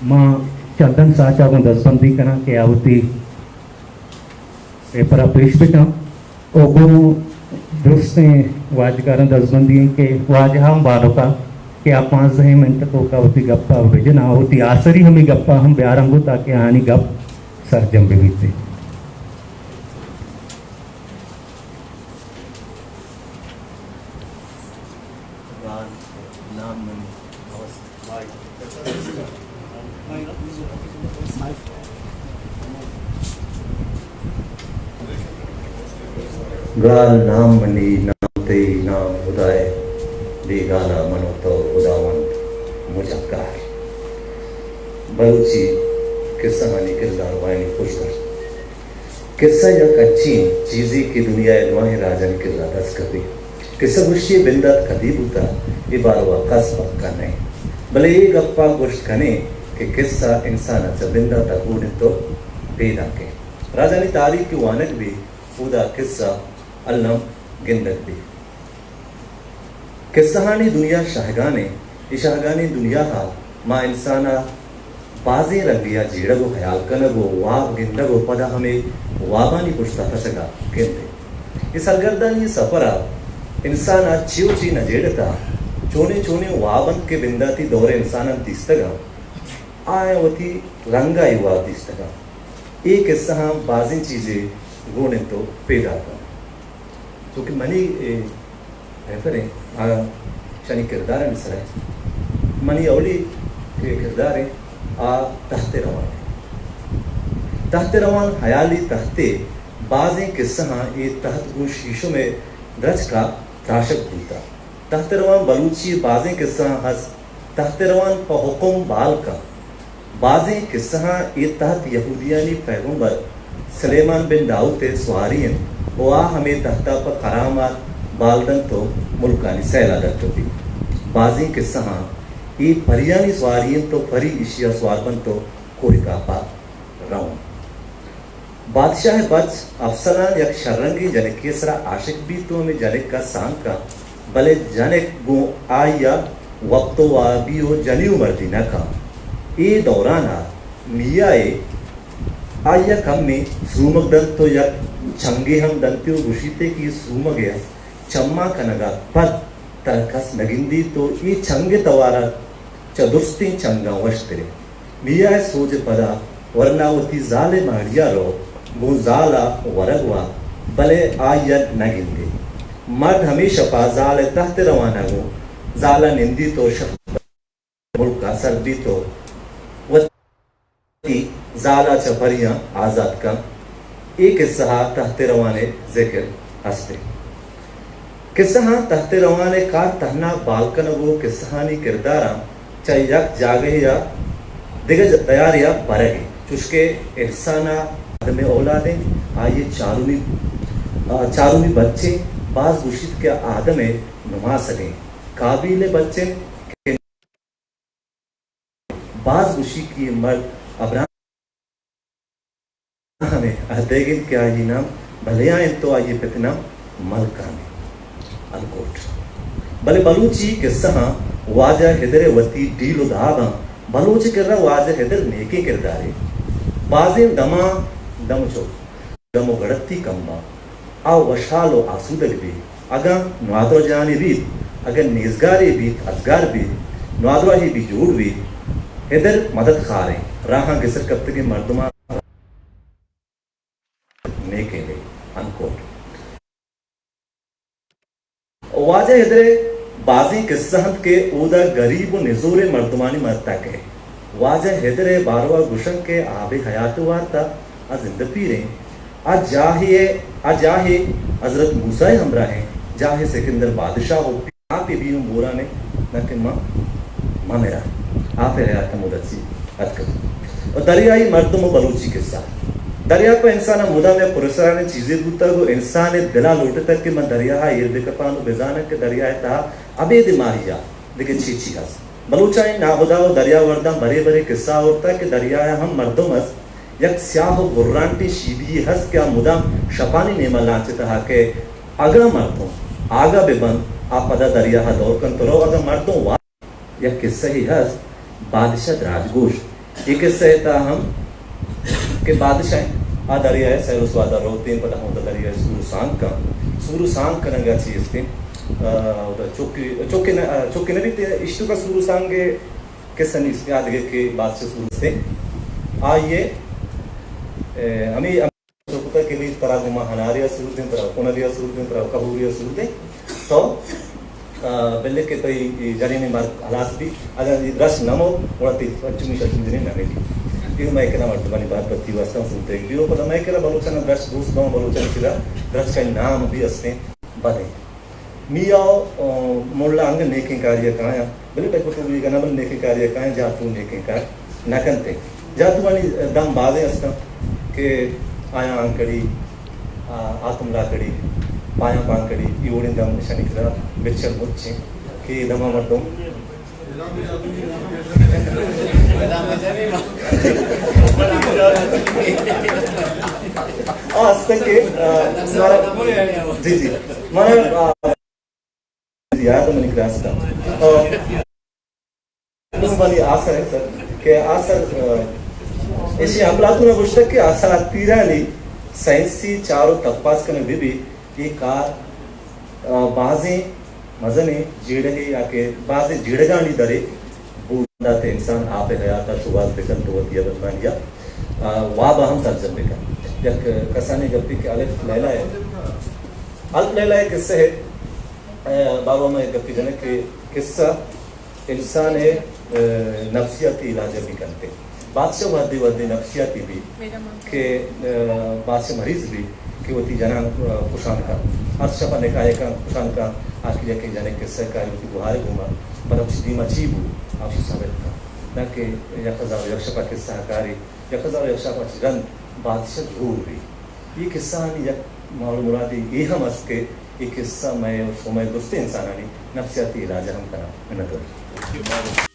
ما چندن ساچا گوں دزبندی کناں کہ آ وتی پیپرا پیش بکن۔ او گوں درستیں واجکاراں دزبندی ایں کہ واجہ ہم بانکا کہ آ پانزدہیں منٹ توکا وتی گپا بجن، آ وتی آسری ہمے گپا ہم بیارن گوں تاکہ آنی گپ سرجم بہ بیت۔ گال نام منی، نام تئی، نام ہدائے، بے گالا من و تو ہداوند مجگار۔ بلوچی قصہانی کردار وائنی خوش در۔ قصہ یک انچیں چیزے کہ دنیا ء درائیں راجانی کرا دست کپی۔ قصہ گوشی ء بندات کدی بوتا، اے باروا کس پکا نئے، بلے اے گپا گوشت کنے کہ قصہ انسان ء چہ بندات ء گون انت و پیداک انت۔ راجانی تاریخ کہ وانگ بی، اودا قصہ الم گندگ بی۔ قصہانی دنیا شہگانیں، اے شہگانیں دنیا ء ما انسان ء بازیں رنگے ء جیڑگ و خیال کنگ و واب گندگ و پدا ہمے وابانی پشت ء کشگ ء گندیں۔ اے سرگردانی سفر ء انسان ء چے و چے نہ جیڑتہ، چونیں چونیں واب انت کہ بنداتی دور ء انساناں دیستگ انت، آیاں وتی رنگ ء اے واب دیستگ انت۔ اے قصہاں بازیں چیزے گون انت و پیداک انت۔ چونکہ منی، اے، بہتر ایں، آ، شانی کردارانی سرا ایں۔ منی اولی کہ کردار ایں، آ تخت روان ایں۔ تخت روان حیالی تختے، بازیں قصہاں اے تخت گوں شیشم ء درچکا تراشگ بوتا۔ تخت روان بلوچی بازیں قصہاں ہست۔ تخت روان پہ حکم بال کنت۔ بازیں قصہاں اے تخت یہودیانی پیغمبر سلیمان بن داؤد ء سواری انت و آ ہمے تخت ء پہ کرامات بال دنت و ملکانی سیل ء در کپیت۔ بازیں قصہاں اے پریانی سواری انت و پری ایشی ء سوار بنت و کوہ کاپا رونت۔ بادشاہ ء بچ افسلان یک شررنگیں جنکے ء سرا عاشق بیت و ہمے جنک ء سانگ کنت، بلے جنک گوں آئی ء وپت و وابی و جنی و مردی نہ کنت۔ اے دوران ء میا ء آئی ء کمے سرومگ دنت و یک چنگے ہم دنت و گوشیت کہ اے سرومگ ء چماں کنگ ء پد ترا کس نہ گندیت و اے چنگ ء توار ء چہ درستیں چنگاں وشتر انت۔ میا ء سوج ء پدا ورنا وتی زال ء ماڑی ء روت، گوں زال ء ورگ وارت، بلے آئی ء نہ گندیت۔ مرد ہمے شپ ء زال ء تحت روان ء گوں زال ء نندیت و شپ ملک ء سر بیت و وتی زال ء چہ پریاں آزات کنت۔ اے قصہ ء تحت روان ء ذکر ہست انت۔ قصہاں تحت روان ء کار تہنا بال کنگ و قصہانی کرداراں چہ یک جاگہے ء دگہ ج-، تیارے ء برگ انت، چوشکہ انسان ء آدم ء اولاد انت، آئی ء چارمی، آ، چارمی بچ انت، باز گوشیت کہ آدم ء نماسگ انت، قابیل ء بچ انت کہ باز گوشی کہ اے مرد ابراہم ء ہدئیگ انت کہ آئی نام بلیاں انت و آئی پت نام ملکان انت۔ انکوٹ۔ بلے بلوچی قصہاں واجہ ہدر ء وتی ڈیل و داباں، بلوچ ء کرا واجہ ہدر نیکیں کردارے۔ بازیں دماں دم چو گم و گڑتی کمباں۔ آ وشحال و آسودگ بیت۔ اگاں نادراہ جانے بیت، اگاں نیزگارے بیت، ازگار بیت، نادراہے بیت، جوڑ بیت، ہدر مدد خاریں، راہاں گسر کپتگیں مردماں نیکیں بیت۔ انکوٹ۔ واجہ ہدرے بازیں قصہ انت کہ اودا گریب و نزوریں مردمانی مدتا کئے۔ واجہ ہدرے باروا گوشنت کہ آب حیات وارتا، آ زندہ پیریں۔ آ جاہے، آ جاہے حضرت موسیٰ ہمراہیں، جاہے سکندر بادشاہ و آپ بی ہم بورانیں، نہ کہ ما، ما میرا۔ آپ حیات ہم ادا چی اتکگ۔ و دریائی مردم و بلوچی قصہ۔ دریا پہ انسان ء مدام یک پرسرانیں چیزے بوتگ و انسان ء دل ء لوٹتگ کہ من دریا ء ایر بہ کپاں و بزاناں کہ دریا ء تہا ابید ماہی ء دگہ چی چی ہست۔ بلوچانی ناہدا و دریاورداں برے برے قصہ آورتگ کہ دریا ء ہم مردم است، یک سیاہ و گرانٹیں شیدی یے ہست کہ آ مدام شپانی نیما لانچ ء تہا کئے۔ اگاں مردم آگاہ بہ بنت، آ پدا دریا ء دور کنت و رو۔ اگاں مردم وا یک قصہے ہست، بادشاہ دراجگوش، اے قصہ ءِ تہا ہم کہ بادشاہ آ دریا ءِ سیر و سواد ءَ روتیں، پدا ہمودا دریا ءِ سور و سانگ کن، سور و سانگ کنگ ءَ چی استیں، آ، اودا چوکے، چوکے نہ، آ، چوکے نہ بیت، اشتوکا سور و سانگ ءِ قصہ نیست، آ دگہ کہ بادشاہ سور استیں۔ آئی ءَ، اے، ہمے سوچ کتگ کہ بھئی ترا گوں ما ہنارے ءَ سور دیں، ترا کنگے ءَ سور دیں، ترا کہورے ءَ سور دیں۔ تو، آ، بلے کہ تئی اے جنین ءِ مار ہلاس بی، اگاں اے درشک نہ مو، گڑا تئی پچمی شتمی جنین نہ ملی۔ اے مئے کرا مردمانی بد بھتی واسطہ سوتگ بی۔ و پدا مئے کرا بلوچانی درشک دوست باں، بلوچانی کرا درشکانی نام بی استیں، بدیں۔ میاں، آ، ملا انگت نیکیں کارے ءَ کایاں، بلے ڈگوٹو بیگ ءَ نہ، بلے نیکیں کارے ءَ کایاں، جاتو نیکیں کار نہ کنت۔ جاتوانی دم بازیں است انت کہ آیاں انکڑی، آ، آتم لاکڑی، پایاں پانکڑی، اے وڑیں دم اشانی کرا بچل مچیں کہ اے دما مردم آ، است کہ، آ، مارا، جی، جی، مارا، آ، یاد منی کلاس کا۔ اور منی آسر ہے سر، کہ آسر، آ، ایشی افلاطون نے گوشتگ کہ آساتیرانی سائنسی چار و تپاس کنگ بہ بی، اے کار، آ، بازیں مزنیں جیڑگے یا کہ بازیں جیڑگانی درے بوت دات انسان آپ ءِ حیات ءَ شوہاز بہ کنت و وتی ابدمانی ءَ، آ، واب ءَ ہم سرجم بہ کنت۔ یک کسانیں گپے کہ الف لیلہ ءِ، الف لیلہ ءِ قصہ ءِ، آ، باروا ما یک گپے جنیں کہ قصہ انسان ءِ، آ، نفسیاتی علاج ءَ بہ کنت۔ بادشاہ وہدے وہدے نفسیاتی بی کہ، آ، بادشاہ مریض بی کہ وتی جنان، آ، کشان کن۔ ہر شپ ءَ نکاح کن، کشان کن۔ آخر یکیں جنک قصہ کاری وتی گوہار ءِ گوما، پدا وتی دیما چی بو، آ وتی ثابت کن۔ نہ کہ یک ہزار و یک شپ ءَ قصہ کاری، یک ہزار و یک شپ ءَ چہ رند بادشاہ جوڑ بی۔ اے قصہ آنی یک مول مرادی اے ہم است کہ اے قصہ مئے و شمئے درستیں انسانانی نفسیاتی علاج ءَ ہم کناں۔ منت وار۔